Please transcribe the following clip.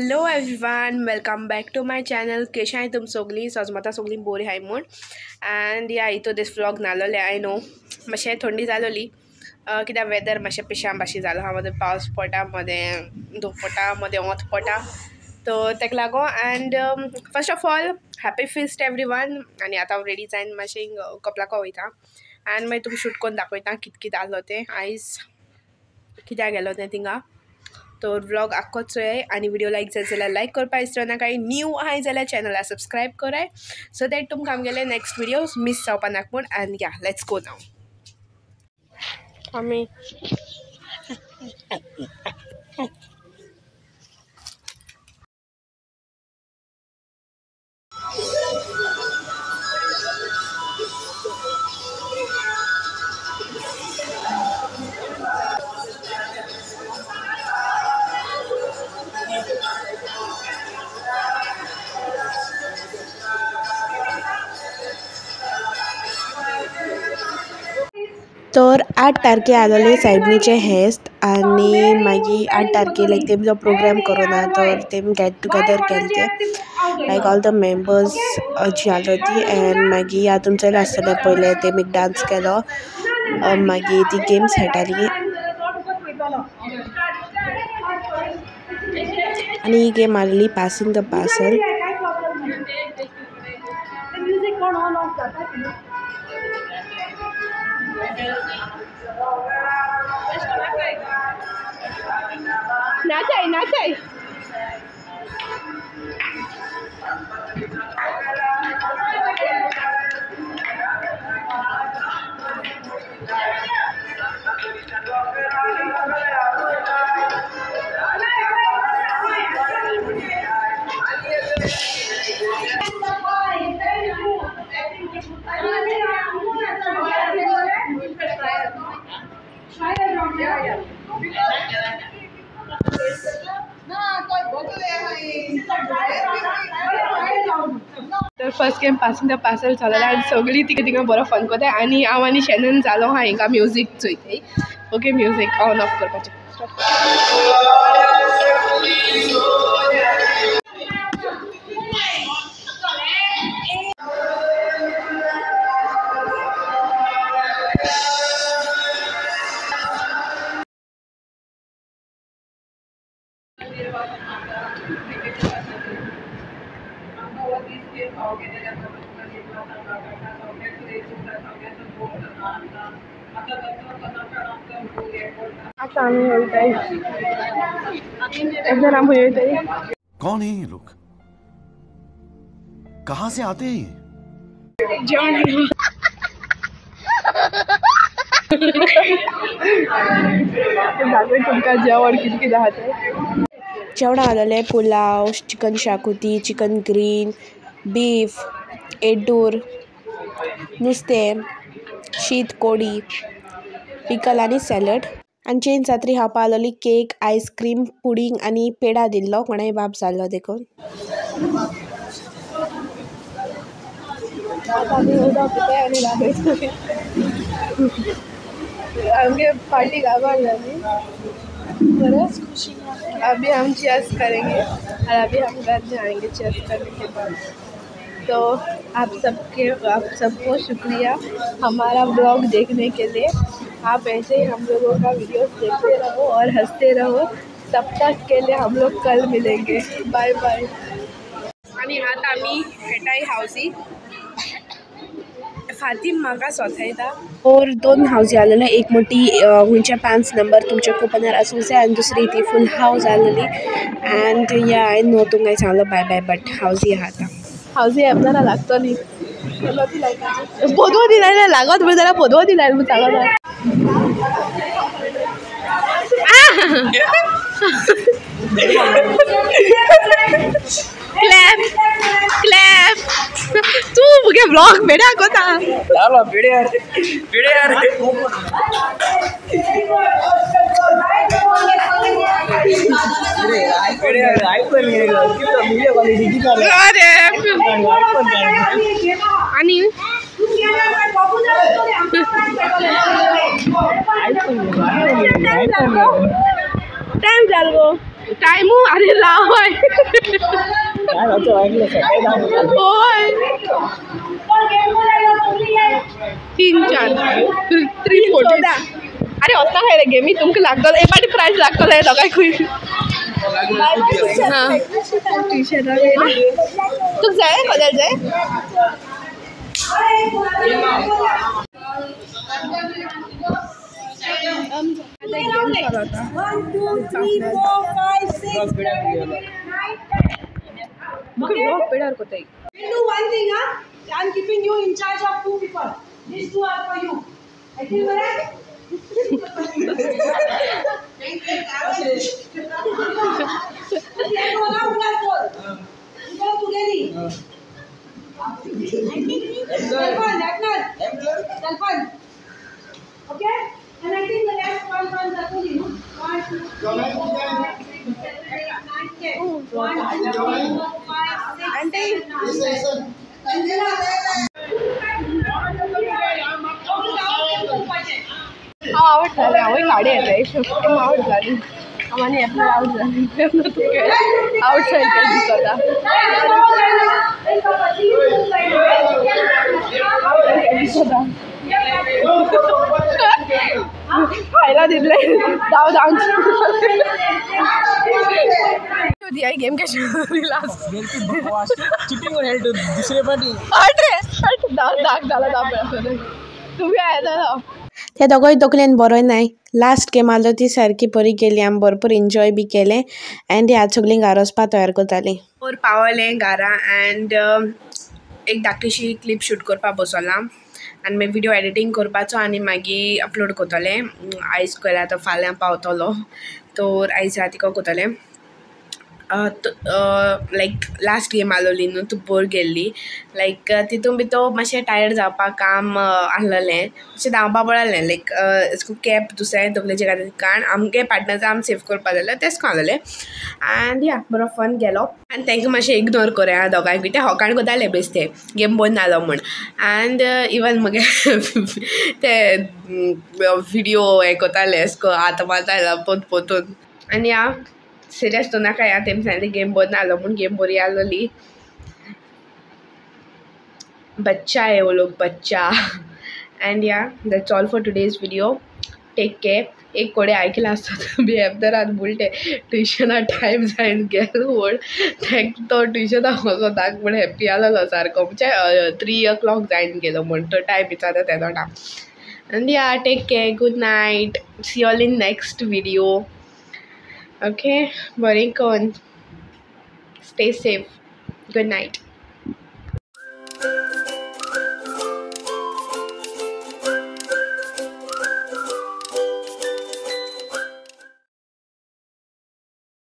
Hello everyone, welcome back to my channel. केशे आहाय तुम सगळीं? सजमता सगळीं बोरी आहाय म्हूण. एंड या हितू दीस व्लॉग नालोले. I know मातशें थंडी जालोली कित्याक वेदर मातशें पिशां भाशेन जालो आहा. मदें पावस पडटा, मदें धूप पडटा, मदें वोत पडटा, तो तेका लागून. And first of all happy feast everyone. आनी आतां हांव रेडी जायन मातशें कपलाको वयता एंड मागीर तुमकां शूट करून दाखयता कित कितें आहलो तें, आयज कित्याक गेलो तें थिंगा. तो व्लॉग आख्खोच चोयाय आनी व्हिडिओ लायक जाय जाल्यार लायक करपा विसरो नाका. न्यू आहाय जाल्यार चॅनला सबस्क्रायब कराय सो that तुमकां आमगेले नेक्स्ट व्हिडियोज मिस जावपा नाका म्हूण. And yeah let's go now. आमी तर 8 तारखे आसलेले सायबणीचें हेस्त आनी मागीर 8 तारखे लायक तेमी जो प्रोग्राम करोना तर तेमी गेट टुगेदर केले ते लायक ऑल the members जी आसलो ती. एंड मागीर हातून चल आसतलें पयलें तेमी डांस केलो, मागीर ती गेम्स खेळटाली आनी ही गेम आसली पासिंग the parcel. नाचाय नाचाय. तर first game passing the parcel जालेला आनी सगळीं तिका थिंगा बरो फन करताय. आनी हांव आनी शेनन जालो आहा हिंगा म्युजीक चोयताय. ओके, म्युजीक ऑन ऑफ करपाचें. आता आमी वयताय, एकदां आमी वयताय. कौन है ये लोग, कहाँ से आते हैं? जेवण दाखय तुमकां जेवण कितें कितें आहा तें. जेवणां आसलेलें पुलाव, चिकन शाकुती, चिकन ग्रीन, बीफ, एड्डूर, नुस्तें, शीत, कोडी, पिकल आनी सॅलड. आनी चेन जात्री खावपा आसलोली केक, आयस्क्रीम, पुडींग आनी पेडा दिल्लो. कोणाय बाब जाल्लो देखून. आमगे पार्टी गागोन जाली बरं. अभी हम चेस करेंगे और अभी हम घर जाएंगे चेस करने के बाद. तो आप सबको शुक्रिया हमारा ब्लॉग देखने के लिए. आप ऐसे ही हम लोगों का वीडियोस देखते रहो और हंसते रहो. तब तक के लिए हम लोग कल मिलेंगे. Bye bye. आनी आतां आमी खेळटाय हावजी. फातीम म्हाका सोथायता. और 2 हावजी आसलेले, एक मोठी खंयच्या 5 नंबर तुमच्या कुपनार आसूंक जाय आनी दुसरी ती फूल हावज आसलेली. एंड या I know तुमकां सांगलो बाय बाय, बट हावजी आहा आतां. हावजी एपनारा लागतली पोदवती लायल्या लागत म्हण जाल्यार पोदवती लायल म्हूण सांगता. Clap clap. तूं मुगे व्लॉग बेड्या कोता. अरे आनी टाइम जाल गो। टायमू अरे राव 3 4 3 4. अरे वचना खंय रे गेमी तुमकां लागतलो एक पाटी प्रायज लागतलो दोगांयकूय. तुका जाय कलर जाय? 1 2 3 4 5 6 7 8 9 10. We'll do one thing, huh? I'm keeping you in charge of 2 people. These 2 are for you. I think correct? Okay? And I think the last one Zakuli, no? 1 2 3 4 5 6 7 8 9 10. 1 2 3 4 5 6 7 8 9 10. हांव आवट जालें, हांवूय गाडी येता out जाली. हांव आनी Apple out जाली. Out सारकें दिसता. खायला दितले धांव धांव. गेम कशी लास्ट दुसरे पाटी हट रे हट. धाक जाला धांव तुमी येता. ते दोगोय तकलेन बरो नाय. लास्ट गेम आसलो ती सारकी बरी गेली. आमी भरपूर एन्जॉय बी केलें एंड ह्या सगळीं घरा वचपा तयार करतालीं. फोर पावलें घरा एंड एक धाकटीशी क्लिप शूट करपाक बसोलां आनी मागीर विडियो एडिटींग करपाचो आनी मागीर अपलोड करतलें. आयज केल्यार तो फाल्यां पावतलो तर आयज रातीको करतलें. लायक लास्ट गेम आसलोली न्हू तूं बोर गेल्ली. लायक तितून बी तो मातशें टायर्ड जावपाक काम आसलेलें, मातशें धांवपा पडलें. लायक कॅप दुसऱ्या तकलेचेर घातली कारण आमगे पार्टनर्सां आमी सेव करपा जाल्यार तेंच आसलेलें. एंड या बरो फन गेलो. आनी तांकां मातशें इग्नोर कोया दोगांयकूय. ते होकाण करताले बेश्टे गेम बंद जालो म्हूण. एंड इवन मगे ते विडियो हें करताले अशें करून हात मारताले पोत पोतून. आनी या सिरियस तो नाका या तेम सांगलें गेम बंद जालो म्हूण. गेम बरी आसलोली. बच्चा है वो लोग, बच्चा. And yeah that's all for today's video. Take care. एक कोडे आयकलां आसता बी एपदरान बुलटे ट्युशना टायम जायन गेलो म्हूण तो ट्युशनाक वचोन दाग म्हूण हॅप्पी आसलो सारको. म्हणजे 3 o'clock जायन गेलो म्हूण तो टायम विचारता तेदोना. And yeah take care, good night, see all in next video. Okay, बरें कोन, स्टे सेफ, good night.